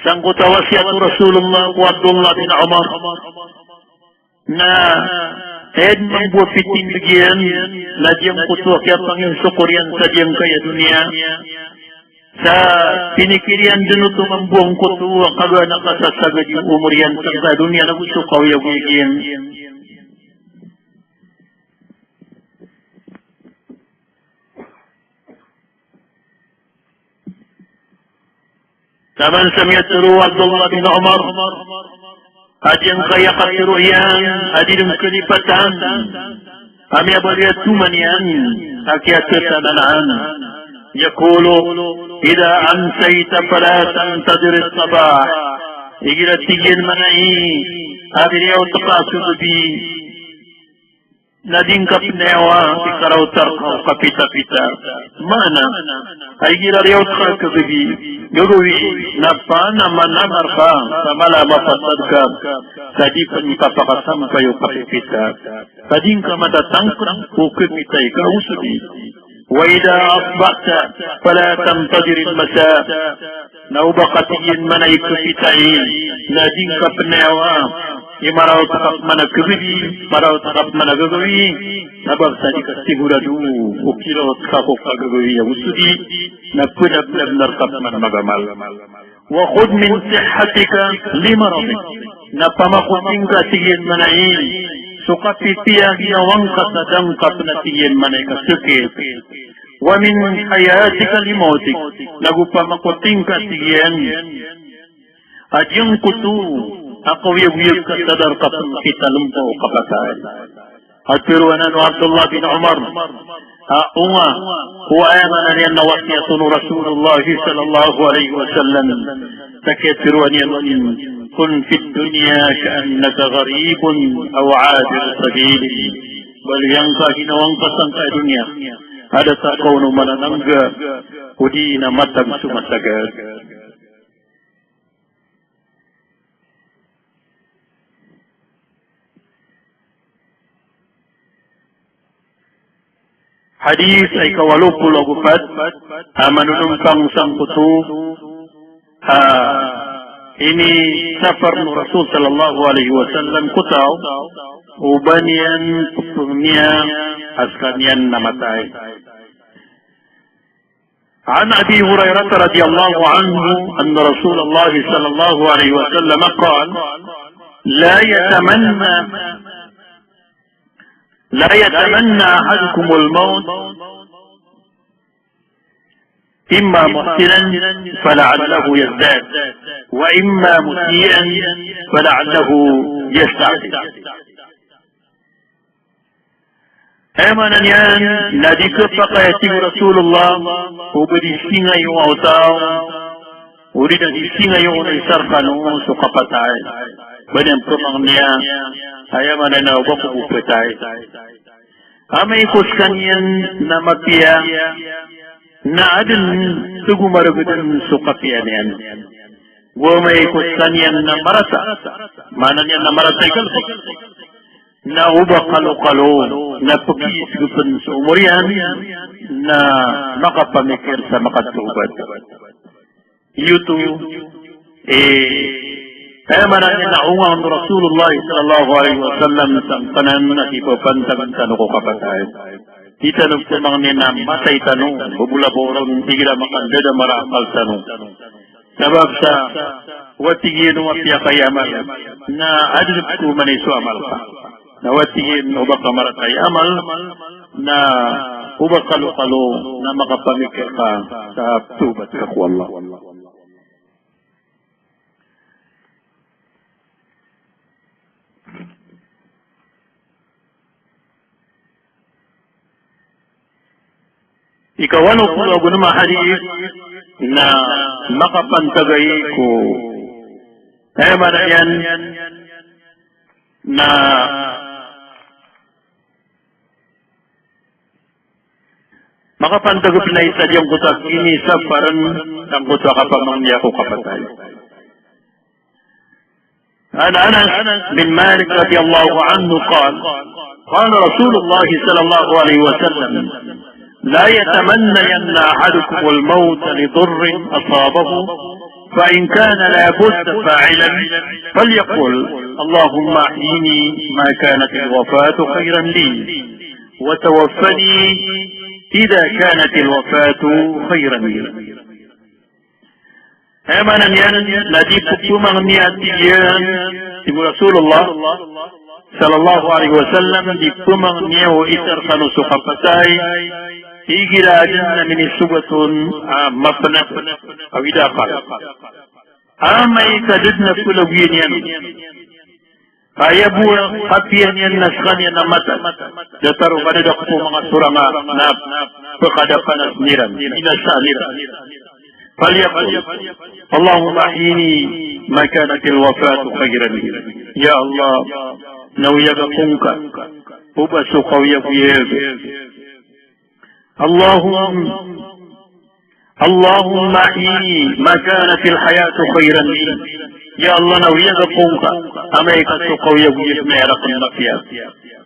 sangkoto a wasiyat o Rasulullah ko Abdullah bin Umar. Na aya dn mambo a pitindg iyan na giyangkoto a kiyapanginsokor iyan sa giyangkaya doniya. Sa pinikir iyan dn oto mambo angkoto a kagaan a kasasagad i omor iyan sangkaya doniya nago so kaoyagoyag iyan. Taman sa miyatharo o Abdullah bin Umar a giyangkaya katharo iyan a di dn kalipatan a miyabaloy a toman iyan a kiyathatanaan. Yaqulu, "Idha amsayta fala tantadhir as-sabah." Igira tig iyan manay a di riyaot ka so gbi, na di ngka pnayawa i karaotar ka o kapitapita. Maana a igira riyaot ka a kagbi, gagawii na panamar-namar ka sa mala a mapasad ka sa di pn kapakasampay o kapipita. Sa di ngka matatangkd o kapita i ka o so di. Wa idha asbahta fala tantadhir al-masa. Na o ba ka tig iyan manay kapita i, na di ngka pnayawa i maraot ka pman a kagbi, maraot ka pman a gagawii, sabap sa di ka sigurado o kiraot ka ko kagagawii a o so di, na pd a pd a bnar ka pman magamal. Wa khudh min sihhatika li maradik. Na pamakoting ka tig iyan manay so kapipiya a ginawa ngka sa da ngka pn a tig iyan manay kasakit. Wa min hayatika li mawtik. Nago pamakoting ka tig iyan a giyangkoto a kaoyagoyag ka sa da rka pn kitalmpa o kapatay. A tharo anan o Abdullah bin Umar a onga ko aya maana niyan na wasiyat o Rasulullah sallallahu alaihi wasallam. Sa kiyatharoa niyan on, "Kun fid dunya ka'annaka gharibun aw abir sabil." Baloy angka a ginawa ngka sangkaya doniya a datar ka on o mananangga, odi na matag so masagad. Hadith a ika walo polo ago pat a manonompang sangkoto a inisapar o Rasul sallallahu alaihi wasallam ko taw o ba niyan pphangni a skaniyan na matay. عن أبي هريرة رضي الله عنه أن رسول الله صلى الله عليه وسلم قال: لا يتمنى، لا يتمنى أحدكم الموت، إما محسنا فلعله يزداد، وإما مسيئا فلعله يستعتب. Aya maana niyan na di khapakay a tig o Rasulullah o ba di singayowa o taw, odi na di singayowa o isa rkano so kapatay. Ba niyan pphangniya, aya maana niyan na o ba ko bo patay. Amay ko skaniyan na mapiya, na adn sa go maragdn so kapiya niyan. Go amay ko skaniyan na marata, maana niyan na marata i kalbk, na o ba kalokalo, na pkiisgpn so omor iyan, na makapamikir sa makatawbat. Giyoto i, aya maana niyan na onga o Rasulullah sallallahu alaihi wasallam sangkanan a di ba pantag tano ko kapatay. Di tano pphangni na matay tano, ba bo la ba oron, igira makandadamar a akal tano. Sabap sa, o tig iyan, o mapiya ka i amal, na adn ko oman i so amal ka. Na o tig iyan, o ba ka marata i amal, na o ba kalokalo, na makapamikir ka sa ptawbat ka ko Allah. Ika walo polo ago nima a hadith na makapantag aya ko, aya maana niyan na makapantag pn a isa giyangkoto a kinisaparan sangkoto a kapamangni ko kapatay. An Anas bin Malik radiyallahu anhu qal, qala Rasulullah sallallahu alaihi wasallam, la yatamannayanna ahadukumul mawta li darrin asabahu, fa in kana la budda fa'ilan, falyaqul, Allahumma ahyini ma kanatil wafatu khayran li, wa tawaffani idha kanatil wafatu khayran li. Aya maana niyan na di pphmangni, a tig iyan, tig o Rasulullah sallallahu alaihi wasallam, di pphmangni o isa rkano so kapatay igira adn a minisogat on a mapnat a widakal. Amay ka da dn a phlagoyan iyan. Ka aya bo a kapiya niyan na skaniyan na matag. Datar o kadadakp o manga sorang a na pkadapanas iran, binasaan iran. Falyaqul, Allahumma ahyini ma kanatil wafatu khayran li. Ya Allah, na oyag ako ngka o ba so kaoyagoyag. Allahum-, Allahumma ahyini ma kanatil hayatu khayran li. Ya Allah, na oyag ako ngka amay ka so kaoyagoyag na aya rakn mapiya.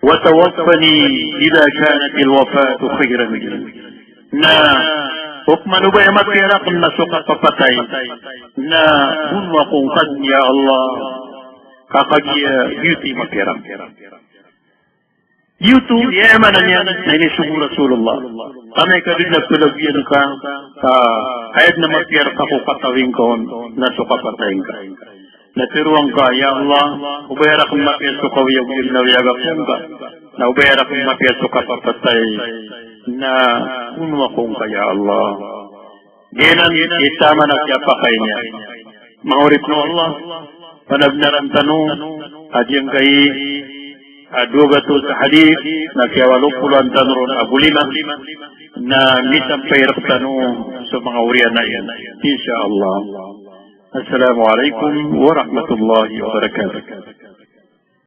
Wa tawaffani idha kanatil wafatu khayran li. Na opama o ba aya mapiya rakn na so kapapatay, na bonoa ako ngka dn, ya Allah, ka kagiya giyoto i mapiya rakn. Giyoto i aya maana niyan na inisogo o Rasulullah. Amay ka da dn a phlagoyan ka, ka aya dn a mapiya rka ko katawi ngka on na so kapatay ngka. Na tharoa ngka, ya Allah, o ba aya rakn mapiya so kaoyagoyag na oyag ako ngka. Na o ba aya rakn mapiya so kapapatay na bonoa ako ngka, ya Allah. Giyanan i taman a kiyapakay niyan. Manga oripn o Allah, panabenaran tano a giyangkai a dowa gatos a hadith na kiyawalo polo tano ron ago lima na misampay rktano so manga oriyan anan, insha Allah. Assalamu alaikum warahmatullahi wabarakatuh.